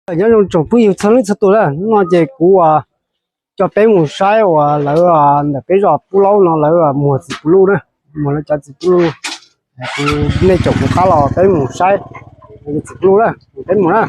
Nyob zoo tsoom phooj ywg txhua leej txhua tus na, hnub no ces kuv coj peb mus saib uas lawv ntawm peb zos Pub Laub no lawv muag txiv puv luj na, muag lawv cov txiv puv luj. Kuv nej caum kuv qab los peb mus saib txiv puv luj na, peb mus na.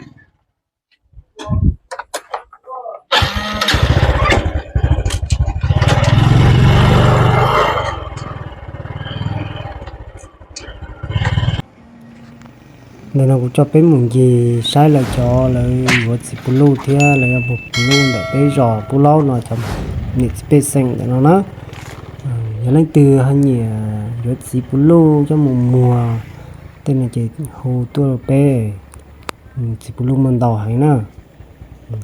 Ntawm no kuv coj peb mus ncig saib lawv cov lawv yuav txiv puv luj thiab lawv yuav muag puv luj ntawm peb zos Pub Laub no cov niam txiv pej xeem ntawm no na. Yog leej twg ho nyiam yuav txiv puv luj coj mus muag tej no ces hu tuaj rau peb. Txiv puv luj muaj ntau heev na.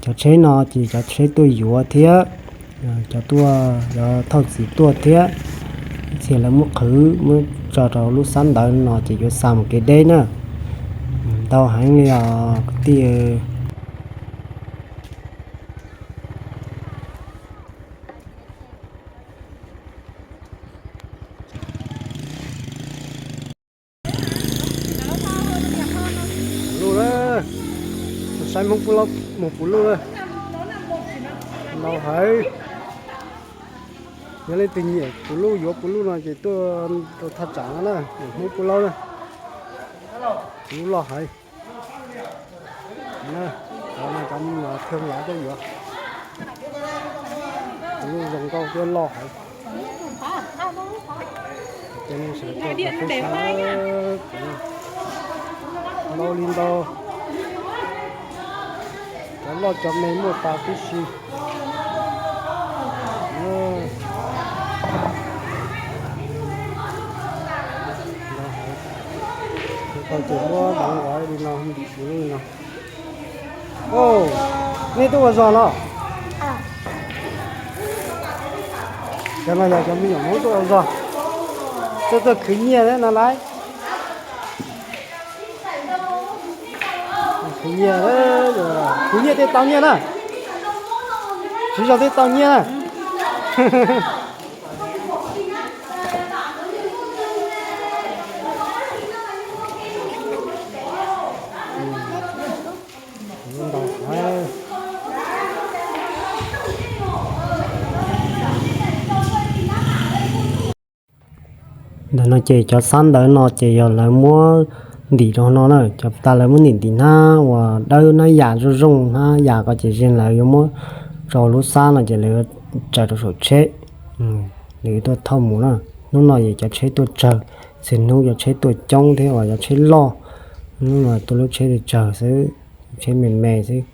Cov tsheb no ces cov tsheb tuaj yuav thiab cov tuaj, cov thauj txiv tuaj thiab. Ib txhia lawv muab qhwv muab tso rau lub xab ntawv no ces yuav xa mus kev deb na. Ntau heev li os kwv tij. Puv luj na, saib Hmoob Pub Laub muag puv luj na. Ntau heev. Yog leej twg nyiam puv luj yuav puv luj no ces tuaj rau thaj tsam no na, Hmoob Pub Laub na. Puv luj loj heev. Cov no cov me nyuam thwj lav tuaj yuav. Puv luj zoo nkauj thiab loj heev. Cov no sawv daws tuaj peb saib, ntau li ntau. Cov loj cov me muaj tas tib si. Tau ces muab ntawv nqov li no, ntim puv luj li no. Nej tuaj ua zog los? Cov no yog cov me nyuam Hmoob tuaj ua zog, tuaj tuaj khwv nyiaj thiab no lawm. Khwv nyiaj, khwv nyiaj thiaj tau nyiaj na. Siv zog thiaj tau nyiaj na. Ntawm no ces cov xab ntawv no ces yog lawv muab ntim rau no na, cov tas lawv muab ntim ntim hnab uas dawb hnab yam zoo zoo hnab yam ko ces zeeg lawv yuav muab tso lub xab no ces lawv yuav tsaws rau saum tsheb, lawv yuav tuaj thauj mus na. Hnub no ces cov tsheb tuaj tsawg, txhia hnub cov tsheb tuaj coob thiab uas cov tsheb loj, hnub no tuaj lub tsheb tsawg xwb, tsheb me me xwb.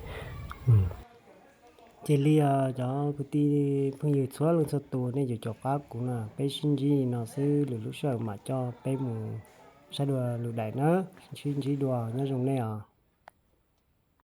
Cia li cov kwv tij phooj ywg txhua leej txhua tus nej caum caum qab kuv na, peb sib ntsib li no xwb, lwm lub sij hawm mam coj peb mus saib dua lwm daim na, sib ntsib dua, nyob zoo nej os.